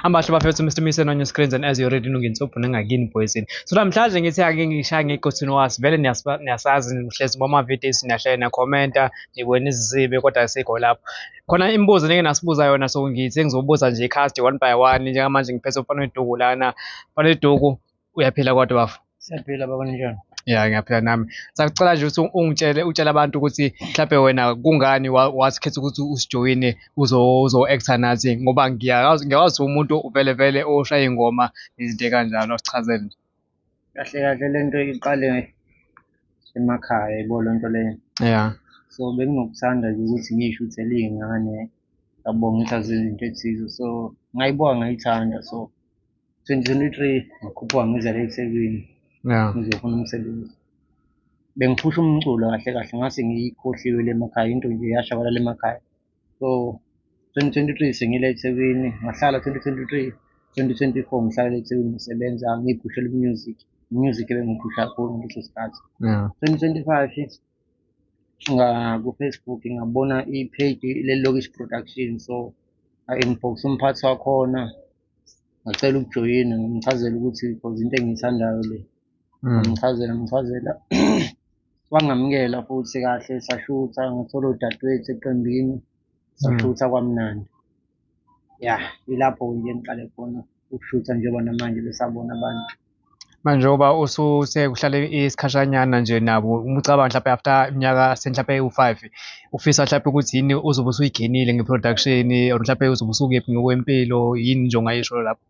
Amahle bafethu, Mr Mission on your screens, and as you already know, nginsobho nangakini boys. So namhlanje ngithi ake ngishaye ngegothini, vele niyasazi, nihlezi bama-videos, niyahlala, niyakhomenta, nibona izizibe, kodwa asikho lapho. Khona imibuzo nike nasibuza yona, so ngithi ngizobuza nje i-cast one by one. Njengamanje ngiphethe umfana weduku lana. Mfana weduku, uyaphila kodwa bafo? Siyaphila baba, ninjani? Ya, ngiyaphila nami. Sacela nje ukuthi ungitshele, utshele abantu ukuthi mhlawumbe wena kungani wasikhetha ukuthi usijoyine, uzo-actor nathi, ngoba ngiyakwazi umuntu vele vele oshaya iy'ngoma nezinto ey'kanjalo, asichazele nje. Kahle kahle le nto iqale emakhaya, yabo, le nto leyo. So benginokuthanda nje ukuthi ngiy'shuthele iy'ngane, yabo, ngithi izinto ey'thize, so ngayibuka ngayithanda. So 2023 ngakhuphuka ngiza la eThekwini ngizofuna umsebenzi. Bengiphusha umculo kahle kahle, ngase ngiyikhohliwe le emakhaya, into nje yashabalala emakhaya. So 2023 sengila eThekwini, ngahlala 2023, 2024 ngihlala eThekwini ngisebenza, ngiy'phushela u-music. Music ebengiwuphusha kakhulu ngaleso sikhathi. 2025 ku-Facebook ngabona i-page le-Lokishi Production, so nga-inbox umphathi wakhona, ngacela ukujoyina, ngamchazela ukuthi cause into engiyithandayo le. Ngamchazela, ngamchazela, wangamukela futhi kahle, sashutha, ngathola odadewethu eqembini, sashutha kwamnandi. Ya, ilapho nje engiqale khona ukushutha njengoba namanje besabona abantu. Manje njengoba usekuhlale isikhashanyana nje nabo, uma ucabanga mhlampe after iminyaka semhlampe ewu-5, ufisa mhlampe ukuthi yini ozobe usuyigenile nge-production, or mhlampe uzobe usukephi ngokwempilo, yini nje ongayisho lapho?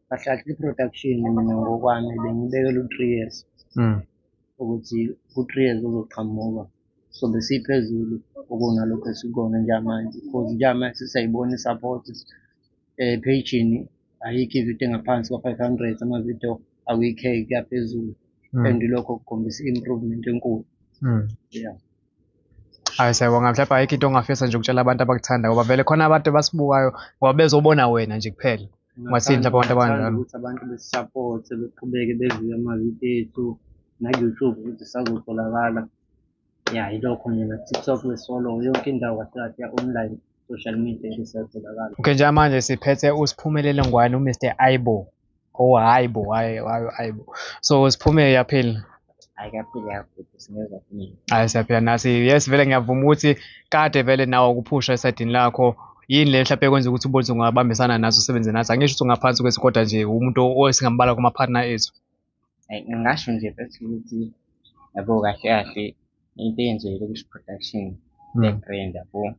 Kahle kahle i-production mina ngokwami bengibekela u-3 years ukuthi ku-3 years uzoqhamuka sobe siphezulu okunalokhu esikubona njengamanje, because njengamanje sesiyayibona i-support e-page-ini, ayikho ividiyo engaphansi kwa-500, amavidiyo awi-K kuya phezulu and lokho kukhombisa i-improvement enkulu. Yeah. Hayi, siyabonga. Mhlawumbe ayikho into ongafisa nje ukutshela abantu abakuthanda, ngoba vele khona abantu abasibukayo ngoba bezobona wena nje kuphela. Ungathini mhlawumbe abantu abanjalo? Ukuthi abantu besi-support, beqhubeke be-view amavidiyo ethu naku-YouTube ukuthi sisazotholakala. Ya, yilokho nje, na-TikTok besi-follow, yonke indawo kahle kahle ya-online social media nje siyatholakala. Okay, njengamanje siphethe uSiphumelele Ngwane, u-Mr Aibo. Oh hayi bo, hayi hayi hayi bo. So Siphume, uyaphila? Hayi, kuyaphila kakhulu, singezwa kuningi. Hayi, siyaphila nasi. Yes, vele ngiyavuma ukuthi kade vele nawe ukuphusha esayidini lakho. Yini le mhlawumbe ekwenza ukuthi ubone ukuthi ungabambisana nathi, usebenze nathi? Angisho ukuthi ungaphansi kwethu, kodwa nje umuntu esingambala kuma-partner ethu. Hayi, ngingasho nje mfethu ukuthi yabo kahle kahle into eyenziwe Lokishi Production le-brand, yabo,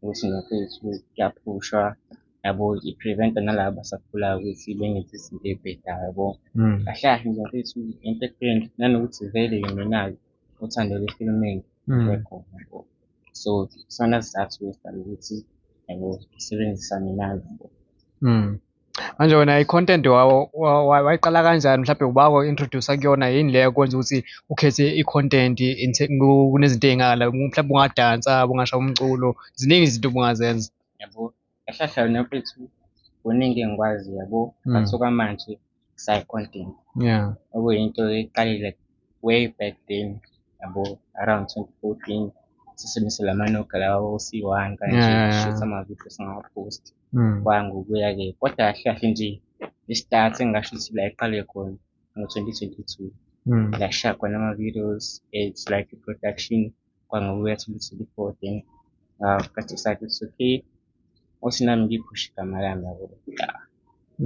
ukuthi nje mfethu kuyaphushwa, yabo, i-prevent-a nalaba abasakhulayo ukuthi bengenzi izinto ey'bhedayo, yabo. Kahle kahle nje mfethu into e-grand, nanokuthi vele mina-ke uthando lwe-filming bekhona, yabo. So isona sizathu esidala ukuthi, yabo, sisebenzisane nabo, yabo. Manje wena i-content wayiqala kanjani? Mhlawumbe uba wa-introduce kuyona, yini le ekwenza ukuthi ukhethe i-content kunezinto ey'ngala? Mhlawumbe ungadansa, ungashawa umculo, ziningi izinto obungazenza. Yabo, kahle kahle wena mfethu kuningi engikwaziyo, yabo, but okwamanje kusayi-content. Okuyinto eqale like way back then, yabo, around 2014, sisebenzisa lama-Nokia lawa o-C1 kanje, shoot amavidiyo singawaphosti. Kwaya ngokuya-ke, kodwa kahle kahle nje i-start engingasho ukuthi la iqale khona ngo-2022. La kushaya khona ama-videos, it's like a production, kwangokuya 2024, then nga-decide ukuthi okay, othi nami ngiyiphushe igama lami, yabo, yeah.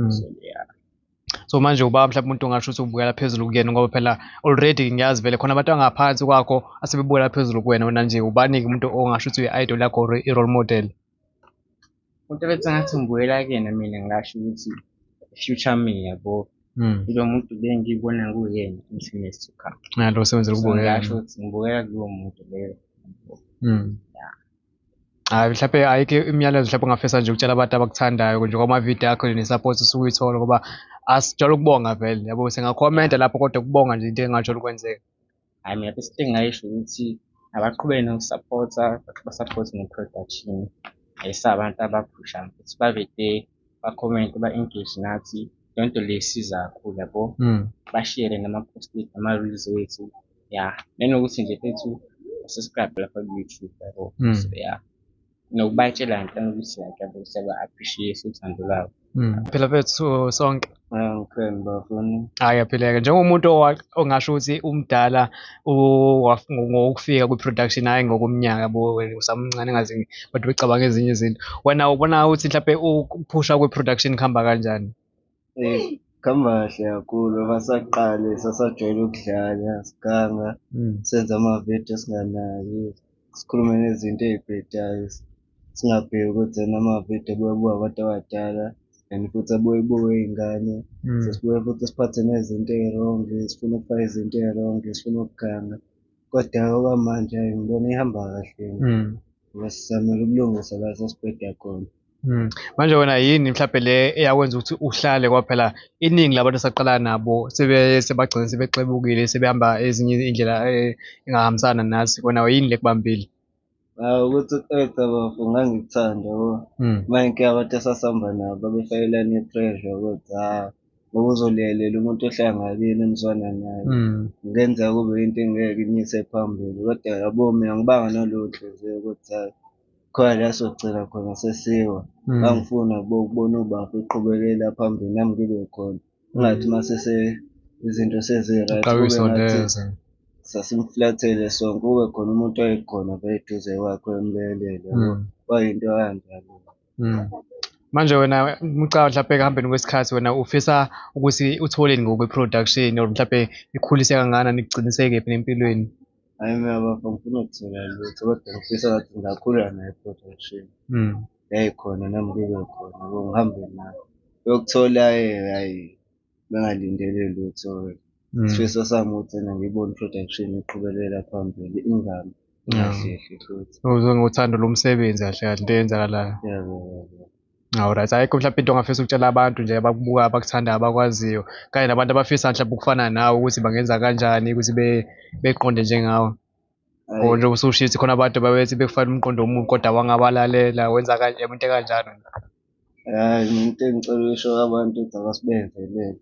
So yeah. So manje uba mhlawumbe umuntu ongasho ukuthi ubukela phezulu kuyena, ngoba phela already ngiyazi vele khona abantu angaphansi kwakho asebebukela phezulu kuwena, wena nje ubani-ke umuntu ongasho ukuthi uyi-idol yakho or i-role model? Umuntu ebethi ngathi ngibukela kuyena mina, ngingasho ukuthi future me, yabo. Ilo muntu le engiyibona kuyena in 10 years to come. Ya, lo osebenzela So ukubukela. Ngingasho ukuthi ngibukela kulowo muntu leyo. Yeah. Hhayi, mhlawumbe ayikho imiyalezo mhlawumbe ongafisa nje ukutshela abantu abakuthandayo nje kwamavidiyo akho ne-support osuke uyithola, ngoba asijwayele ukubonga vele, yabo, singakhomenta lapho kodwa ukubonga nje into engajwayele ukwenzeka. Hhayi, mina bese engingayisho ukuthi abaqhubeke noku-support-a, ba-support ne-production. Sabantu abaphushayo futhi babe there, bakhomente, ba-engage nathi. Leyo nto leyo isiza kakhulu, yabo. Bashere nama-post ethu, nama-reels wethu, ya. Nanokuthi nje mfethu ba-subscribe lapha ku-YouTube, yabo. So yeah. Nokubatshela nje ukuthi like yabo siyaba-appreciate uthando lwabo. Phela mfethu sonke. Ngikhona bafuna. Hhayi ngiyaphila-ke. Njengomuntu ongasho ukuthi umdala ngokufika kwi-production hhayi ngokweminyaka yabo, wena usamncane engaze abantu becabanga ezinye izinto. Wena ubona ukuthi mhlampe ukuphusha kwe-production kuhamba kanjani? Kuhamba kahle kakhulu abasaqale sasajwayele ukudlala siganga, senze amavidiyo singanaki, sikhulume nezinto ey'bhedayo singabheki ukuthi ena amavidiyo abuye abukwe abantu abadala and futhi abuye kubukwe iy'ngane. Sesibuye futhi siphathe nezinto ey'rongi, sifune ukufaka izinto ey'rongi, sifune ukuganga. Kodwa okwamanje hhayi ngibona ihamba kahle ngoba sizamile ukulungisa la sesibheda khona. Manje wena yini mhlampe le eyakwenza ukuthi uhlale ngoba phela iningi labantu esaqala nabo sebagcina sebexebukile sebehamba ezinye iy'ndlela engahambisani nathi. Wena yini le ekubambile? Hhayi ukuthi uku-act-a bafo ngangikuthanda yabo. Manje inkinga abantu esasihamba nabo babefakelana i-pressure ukuthi hha ngoba uzolekelela umuntu ohlala ngakini enizwana naye. Kungenzeka kube into engeke iniyise phambili kodwa yabo mina angibanga naleyo nhliziyo ukuthi hhayi khona la esogcina khona sesiwa. Ngangifuna yabo ukubona ubafo eqhubekela phambili nami ngibe khona. Kungathi mase izinto sezi-right kube ngathi sasimflathele sonke kube khona umuntu owayekhona vele eduze kwakhe emlekelela yabo. Kwakuyinto ekanjalo. Manje wena umcabango mhlampe ekuhambeni kwesikhathi wena ufisa ukuthi utholeni ngokwe-production or mhlampe ikhulise kangakanani ikugcinise kephi empilweni? Hhayi mina bafo angifuni ukuthola lutho kodwa ngifisa ngathi ngingakhula nayo i-production. Yayikhona nami ngibe khona yabo ngihambe nayo. Yokuthola-ke hhayi bengalindele lutho-ke. Isifiso sami ukuthi ena ngiyibone i-production iqhubekela phambili ingami, ingahlehli futhi. Uzwe ngothando lomsebenzi kahle kahle into eyenzakalayo. Yebo yebo. Alright, ayikho mhlawumbe into ongafisa ukutshela abantu nje abakubukayo abakuthandayo abakwaziyo kanye nabantu abafisa mhlawumbe ukufana nawe ukuthi bangenza kanjani ukuthi beqonde njengawe. Or njengoba ususho ukuthi khona abantu babethi bekufana umqondo omubi kodwa wangabalalela wenza kanje into ekanjalo. Hhayi mina into engicela ukuyisho abantu ukuthi abasibekezelele.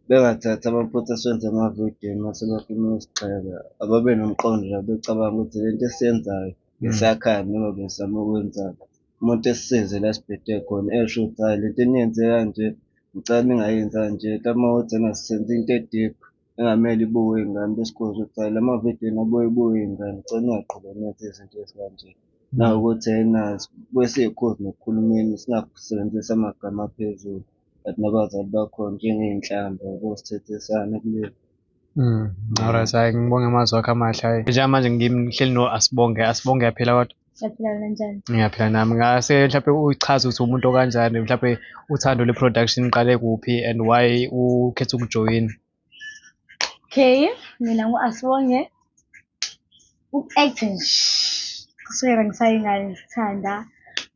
Bengathathi amaphutha esiwenza emavidiyweni mase befuna ukusigxeka. Ababe nomqondo nabo becabanga ukuthi le nto esiyenzayo esakhayo noma besizama ukwenzani. Umuntu esisize la esibhede khona esho ukuthi hhayi le nto eniyenze kanje ngicela ningayenzi kanje. Mhlampe uma kuwukuthi ena senze into e-deep engamele ibukwe iy'ngane besikhuze ukuthi hhayi la mavidiyo enu abuye ebukwe iy'ngane ngicela ningaqhubeki nenze izinto ezikanje. Nawukuthi ena sibuye siy'khuze nekukhulumeni singasebenzisi amagama aphezulu kanti nabazali bakhona njengey'nhlamba yabo sithethisane kuleli. Alright, hhayi ngibonge amazwi akho amahle hhayi. Njengamanje ngihleli no-Asibonge, Asibonge uyaphila kodwa? Ngiyaphila kanjani? Ngiyaphila nami. Ngase mhlampe uyichaze ukuthi umuntu okanjani mhlampe uthando lwe-production iqale kuphi and why ukhethe ukujoyina? Okay, mina ngu-Asibonge. Uku-act nje kusukela ngisayingane ngikuthanda.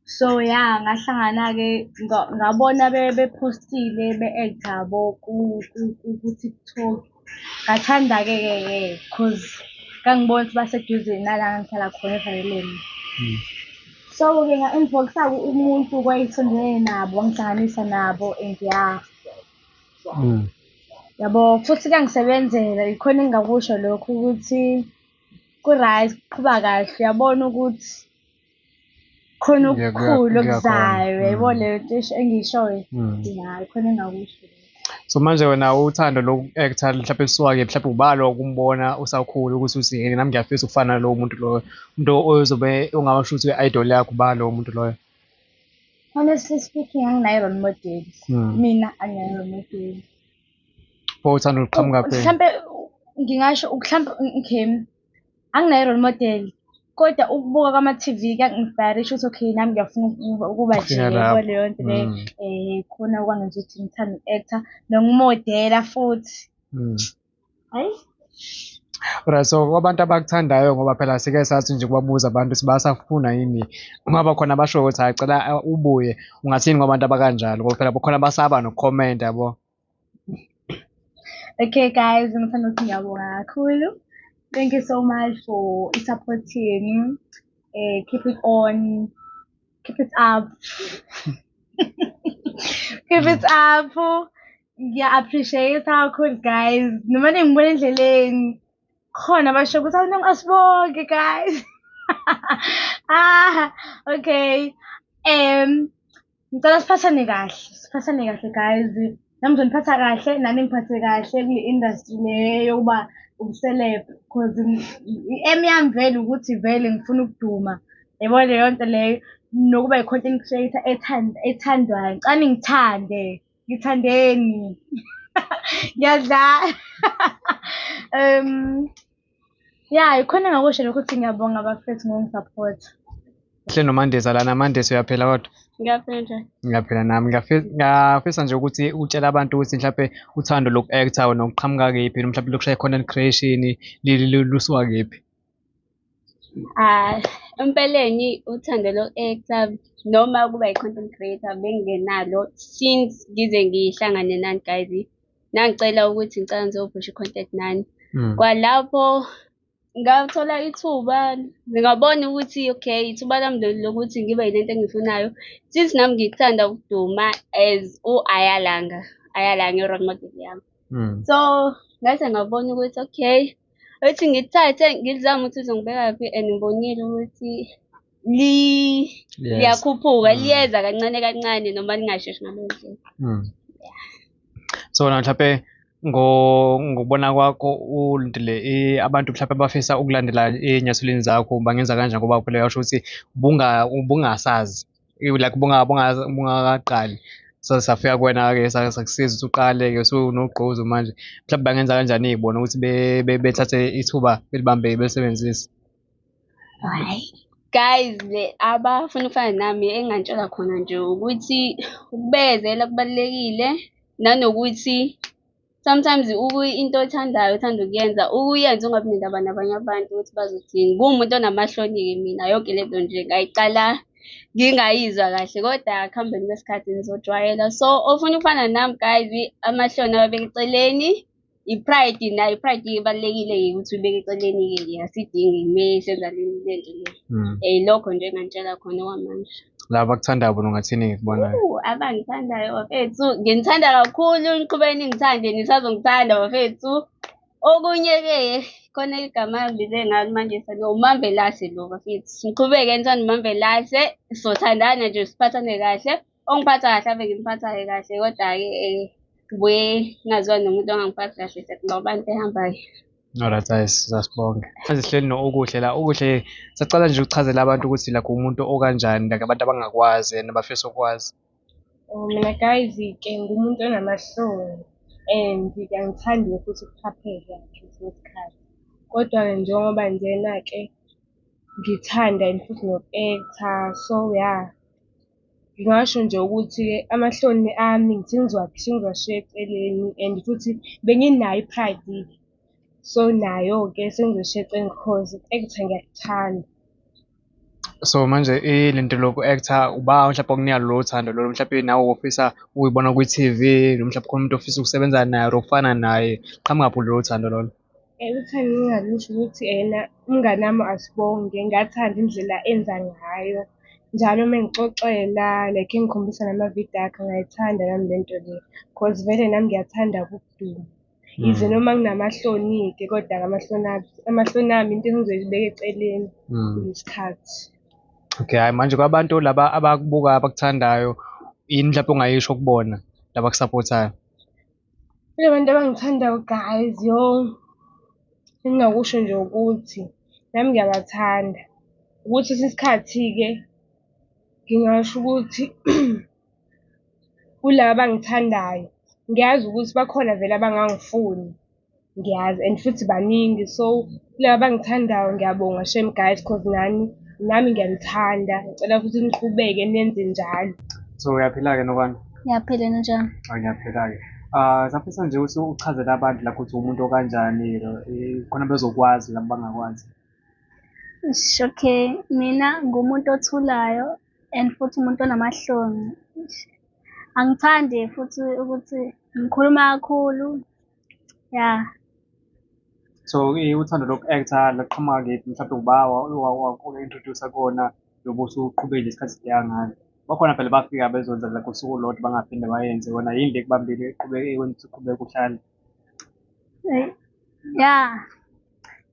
So ya ngahlangana-ke ngabona bephostile be-act-a yabo ku-TikTok. Ngathanda-ke ke ke cause ngangibona ukuthi baseduze nala engangihlala khona eValeleni. So-ke nga-inbox-a umuntu owayesondelene nabo wangihlanganisa nabo and ya. Yabo futhi kuyangisebenzela ikhona engingakusho lokho ukuthi ku-right kuqhuba kahle uyabona ukuthi khona okukhulu okuzayo uyayibona leyo nto engiyishoyo? Ya ikhona engingakusho. So manje wena uthando loku-act-a mhlampe lisuka kephi? Mhlampe ubani owawumbona usakhula ukuthi uthi nami ngiyafisa ukufana nalowo muntu loyo, umuntu ozobe ongasho ukuthi i-idol yakho ubani lowo muntu loyo? Honestly speaking, anginayo i-role model. Mina anginayo i-role model. Pho uthando luqhamuka phi? Mhlampe ngingasho mhlampe okay, anginayo i-role model kodwa ukubuka kwama-T_V kuyangi-inspire-isha ukuthi okay nami ngiyafuna ukuba nje yabo leyo nto leyo. Khona okwangenza ukuthi ngithande uku-act-a nokumodela futhi. Hhayi. Alright, so kwabantu abakuthandayo ngoba phela sike sathi nje kubabuza abantu ukuthi basafuna yini, kungaba khona abashoyo ukuthi hhayi cela ubuye, ungathini kwabantu abakanjalo ngoba phela kukhona abasaba nokukhomenta yabo. Okay guys, ngithanda ukuthi ngiyabonga kakhulu. Thank you so much for i-support yenu. Keep it on, keep it up. Keep it up. Ngiya-appreciate kakhulu guys. Noma ningibona endleleni khona basho ukuthi awu asibonge guys. Ah, okay. Ngicela siphathane kahle, siphathane kahle guys. Nami ngizoniphatha kahle, nani ningiphathe kahle kule industry le yokuba ubu-celeb cause i-aim yami vele ukuthi vele ngifuna ukuduma. Yabo leyo nto leyo, nokuba i-content creator ethandwayo. Ngicela ningithande, ngithandeni. Ngiyadlala. Ya, ikhona engingakusho lokho ukuthi ngiyabonga bafethu ngokungisaphotha. Hle noMandisa lana, Mandisa uyaphila kodwa? Ngiyaphila njani? Ngiyaphila nami. Ngiyafisa nje ukuthi utshele abantu ukuthi mhlampe uthando loku-act-a nokuqhamuka kephi, mhlampe lokushaya i-content creation lusuka kephi? Ah, empeleni uthando loku-act-a noma ukuba i-content creator bengingenalo since ngize ngihlangane nani guys. Nangicela ukuthi ngicela ngizophusha i-content nani. Kwalapho ngathola ithuba, ngabona ukuthi okay, ithuba lami leli lokuthi ngibe yile nto engiyifunayo. Since nami ngikuthanda ukuduma as u-Ayalanga, Ayalanga i-role model yami. So, ngase ngabona ukuthi okay, ukuthi ngithathe ngilizame ukuthi lizongibekaphi and ngibonile ukuthi liyakhuphuka, liyeza kancane kancane noma lingasheshi ngaleyo ndlela. So wena mhlampe ngokubona kwakho ulindele abantu mhlampe abafisa ukulandela ey'nyathelweni zakho bangenza kanjani ngoba phela uyasho ukuthi ubungasazi like ubungakaqali. So safika kuwena-ke sakusiza ukuthi uqale-ke usunogqozi manje. Mhlawumbe bangenza kanjani-ke bona ukuthi bethathe ithuba belibambe belisebenzise? Hhayi, guys le abafuna ukufana nami engingantshela khona nje ukuthi ukubekezela kubalulekile nanokuthi sometimes into oyithandayo othanda ukuyenza ukuyenza ungabi nendaba nabanye abantu ukuthi bazothini. Ngiwumuntu onamahloni-ke mina yonke lento nje ngayiqala ngingayizwa kahle kodwa ekuhambeni kwesikhathi nizojwayela. So ofuna ukufana nami guys, amahloni awabeke eceleni, i-pride nayo i-pride ibalulekile-ke ukuthi uyibeke eceleni-ke asidingi uma senza le nto le. Ilokho nje enginganitshela khona okwamanje. Laba abakuthandayo bona ungathini-ke kubona? Abangithandayo bafethu, nginithanda kakhulu, niqhubeke ningithande, nisazongithanda bafethu. Okunye-ke khona igama angibize ngalo manje uMamvelase lo bafethu. Niqhubeke nithande uMamvelase, sothandana nje siphathane kahle. Ongiphatha kahle ave ngimphatha-ke kahle, kodwa-ke ngibuye ngingaziwa nomuntu ongangiphathi kahle, siyaxabana into ehambayo. Alright, hayi sasibonge. Manje sihleli no-Okuhle la. Okuhle sacela nje ukuchazela abantu ukuthi like umuntu okanjani, like abantu abangakwazi and abafisa ukwazi. Oh, mina guys-ke ngumuntu onamahloni and angithandi futhi ukuphaphela ngesinye isikhathi. Kodwa-ke njengoba njena-ke ngithanda and futhi noku-act-a, so ya. Ngingasho nje ukuthi-ke amahloni ami sengizowashiya eceleni and futhi benginayo i-pride-ke. So, nayo-ke sengizoyishiya eceleni cause uku-act-a ngiyakuthanda. So manje lento loku-act-a uba mhlawumbe okunika lolo thando lolo mhlawumbe nawe ufisa ukuy'bona kwi-T_V noma mhlawumbe khona umuntu ofisa ukusebenza naye or ukufana naye, qhamukaphi lolo thando lolo? Uthando engingalusho ukuthi ena umngani wami asibonge, ngathanda indlela enza ngayo. Njalo uma engixoxela like engikhombisa namavidiyo akhe ngayithanda nami le nto le, cause vele nami ngiyathanda ukuduma. Yize noma nginamahloni-ke kodwa-ke amahloni amahloni ami into engizoyibeka eceleni kulesikhathi. Okay, hhayi manje kwabantu laba abakubukayo abakuthandayo, yini mhlawumbe ongayisho kubona laba abakusaphothayo? Kula bantu abangithandayo guys, yo, engingakusho nje ukuthi nami ngiyabathanda. Ukuthi kwesinye isikhathi-ke ngingasho ukuthi kulaba abangithandayo, ngiyazi ukuthi bakhona vele abangangifuni, ngiyazi and futhi baningi. So, kulaba abangithandayo ngiyabonga shame guys cause nani, nami ngiyanithanda. Ngicela futhi niqhubeke nenze njalo. So uyaphila-ke Nokwanda? Ngiyaphila ninjani? Hayi ngiyaphila-ke. Safisa nje ukuthi uchazele abantu la ukuthi umuntu okanjani khona bezokwazi laba abangakwazi. Eish, okay, mina ngumuntu othulayo and futhi umuntu onamahloni. Eish, angithandi futhi ukuthi ngikhuluma kakhulu, ya. So uthando loku-act-a luqhamuka kephi? Mhlawumbe uba waku-introduce-a kona njengoba usuqhubekile isikhathi eside kangaka. Bakhona phela bafika bezokwenza like usuku olulodwa bangaphinde bayenze, wena yini le ekubambile eqhubeke ekwenza ukuthi uqhubeke uhlale? Ya,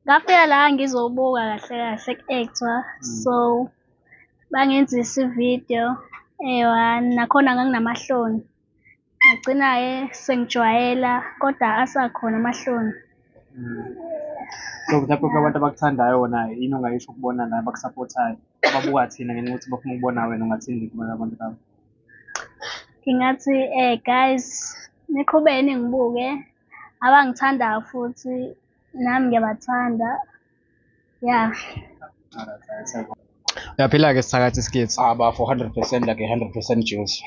ngafika la ngizobuka kahle kahle ku-act-wa, so bangenzisa ividiyo. Ewa, nakhona nganginamahloni. Ngagcina-ke sengijwayela kodwa asakhona amahloni. So mhlawumbe kunabantu abakuthandayo wona yini ongayisho ukubona la abakusapothayo ababuka thina ngenxa yokuthi bafuna ukubona wena ungathini kubona abantu labo? Ngingathi guys, niqhubeke ningibuke, abangithandayo futhi nami ngiyabathanda. Yeah. Uyaphila-ke sithakathi isikhithi. Ah, bafo 100% like a 100% juice.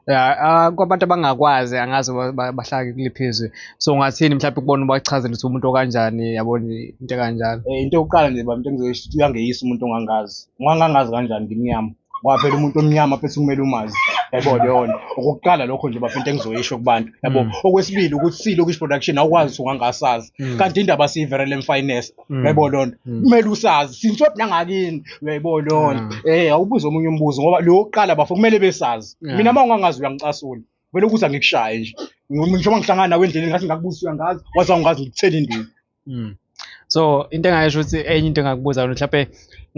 Ya, kwabantu abangakwazi angazi bahlala kuliphi izwe. So ungathini mhlawumbe ukubona ubachazele ukuthi umuntu okanjani yabona into ekanjalo. Into yokuqala nje baba into engizoyisho ukuthi uyangeyisa umuntu ongangazi. Ungangangazi kanjani ngimnyama? Ngoba phela umuntu omnyama phethe kumele umazi. Yabo leyo nto. Okokuqala lokho nje bafo into engizoyisho kubantu. Yabo. Okwesibili ukuthi silokishi production awukwazi ukuthi ungangasazi. Kanti indaba siyiverele finance. Yabo leyo nto. Kumele usazi. Sintswephu nangakini. Uyayibona leyo nto. Awubuze omunye umbuzo ngoba lo wokuqala bafo kumele besazi. Mina uma ungangazi uyangicasula. Vele ukuthi angikushaye nje. Njengoba ngihlangana nawe endleleni ngathi ngakubuza uyangazi, waze wangazi ngikuthela induku. So into engayisho ukuthi enye into engakubuza mhlawumbe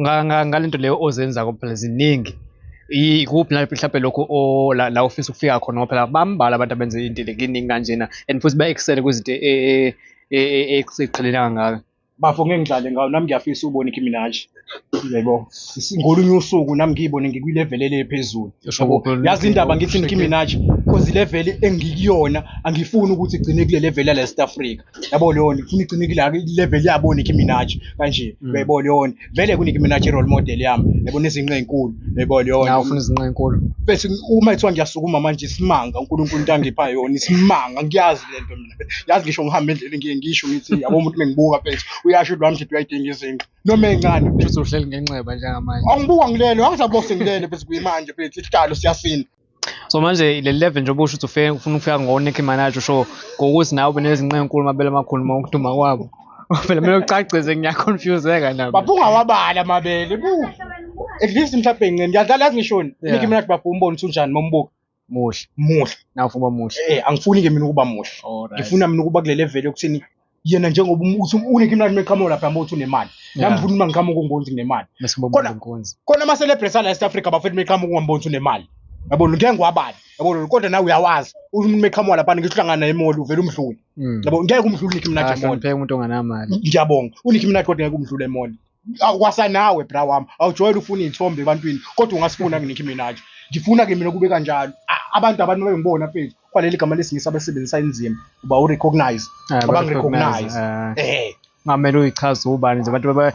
ngalento leyo ozenzako phela ziningi. Ikuphi mhlawumbe lokho la ufisa ukufika khona ngoba phela bambalwa abantu abenza into eningi kanjena and futhi ba-excel kwizinto eziqhelene kangaka. Bafo ngeke ngidlale ngawo nami ngiyafisa ukubona iNicki Minaj. Yebo. Ngolunye usuku nami ngiyibone ngikwi-level elephezulu. Yazi indaba ngithi Nicki Minaj because i-level engikuyona angifuni ukuthi igcine kule level yala South Africa. Yabo leyo nto ngifuna igcine kula level yabo Nicki Minaj kanje. Uyayibona leyo nto. Vele ku Nicki Minaj i-role model yami. Yabo nezinqa ezinkulu. Uyayibona leyo nto. Nawe ufuna izinqa ezinkulu. Bese uma kuthiwa ngiyasukuma manje isimanga uNkulunkulu into angipha yona isimanga ngiyazi le nto mina. Yazi ngisho ngihamba endleleni ngiye ngisho ngithi yabo umuntu mengibuka mfethu uyasho ukuthi wami uyayidinga izinqa noma encane futhi uhleli ngenxeba njengamanje. Angibuka ngilele, angisabuka sengilele mfethu kuyimanje mfethu isihlalo siyasinda. So manje le level njengoba usho ukuthi ufuna ukufika ngo-Nicki Minaj usho ngokuthi nawe ube nezinqa ezinkulu amabele amakhulu uma ukuduma kwabo. Phela kumele ucacise ngiyaconfuseka nami. Bafo ungawabala amabele bu. At least mhlawumbe ngene ngiyadlala yazi ngishoni. Nicki Minaj bafo umbone ukuthi unjani mombuka. Muhle. Muhle. Nawe ufuna ukuba muhle. Angifuni ke mina ukuba muhle. Ngifuna mina ukuba kule level yokuthini yena njengoba uthi uNicki Minaj meqhamuka lapha yabo uthi unemali. Nami ngifuna uma ngiqhamuka ungibona nginemali. Khona ama celebrities ala South Africa bafethu meqhamuka ungambona ukuthi unemali. Yabo ngeke ngiwabale. Yabo kodwa nawe uyawazi umuntu meqhamuka lapha ngihlangana naye emall uvela umdlule. Yabo ngeke umdlule uNicki Minaj emall. Ahlonipheke umuntu onganamali. Ngiyabonga. uNicki Minaj kodwa ngeke umdlule emall. Kwasa nawe bra wami awujwayele ufuna izithombe ebantwini kodwa ungasifuna kuNicki Minaj. Ngifuna ke mina kube kanjalo. Abantu bengibona mfethu kwaleli gama lesingisi abasebenzisa inzima uba urecognize abangirecognize. Ngamele uyichaze ubani nje abantu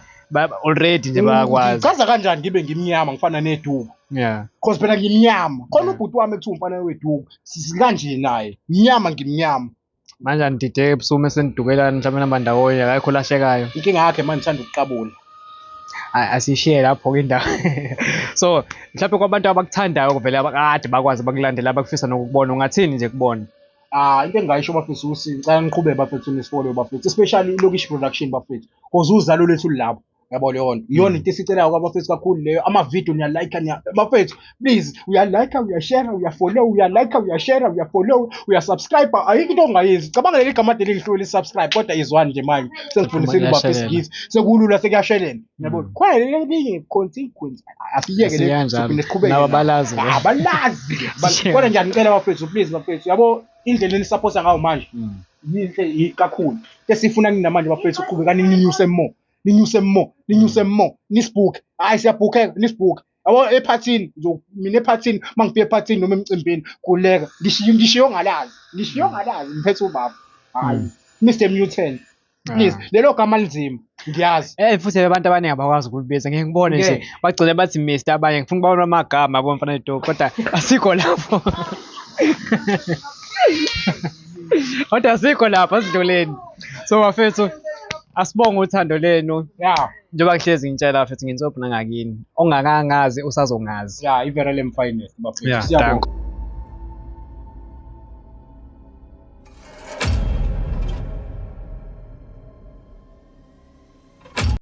already nje bayakwazi. Chaza kanjani ngibe ngimnyama ngifana neduku? Yeah. Because phela ngimnyama. Khona ubhuti wami ekuthiwa umfana weduku. Sikanje naye. Ngimnyama ngimnyama. Manje anidideke ebusuku mese nidukelana mhlawumbe nihamba ndawonye akekho olahlekayo. Inkinga yakhe manje uthanda ukuqabula. Asishiye lapho-ke indawo. So mhlawumbe kwabantu abakuthandayo vele abakade bakwazi bakulandela abakufisa nokukubona ungathini nje kubona? Into engingayisho bafethu ukuthi ngicela niqhubeke bafethu nisifollow bafethu especially iLokishi Production bafethu because uzalo lwethu lulapho. Yabo leyo nto. Iyona into esicelayo kwabafethu kakhulu leyo. Ama-video niyalike bafethu please uyalike uyashare uyafollow uyalike uyashare uyafollow uyasubscribe ayikho into ongayenzi. Cabanga leli gama ade lingihlule i-subscribe kodwa izwani nje manje sengifundisile ubafethu isiNgisi sekulula sekuyashelela. Yabo khona leli elinye consequence asiyeke le siphinde siqhubeke. Nabo abalazi. Abalazi. Kodwa ngiyanicela bafethu please bafethu yabo indlela enisupporta ngayo manje yinhle kakhulu. Esifuna nina manje bafethu uqhubekani ninyuse more. Ninyuse more, ninyuse more, nisibhuke. Hayi siyabhukheka, nisibhuke. Yabo ephathini mina ephathini mangifika ephathini noma emcimbini khuleka ngishiyo ngalazi, ngishiyo ngalazi ngiphethe ubaba. Hayi Mr Mutant. Please lelo gama linzima ngiyazi. Futhi abantu abaningi abakwazi ukulibiza ngeke ngibone nje bagcine bathi Mr abanye ngifuna ukubona amagama yabo mfana edo kodwa asikho lapho. Kodwa asikho lapho asidluleni. So bafethu asibonge uthando lenu. Yeah. Njengoba ngihlezi ngitshela bafethu nginsobho nangakini. Ongakangazi usazongazi. Yeah, iVerelem finest bafethu. Siyabonga.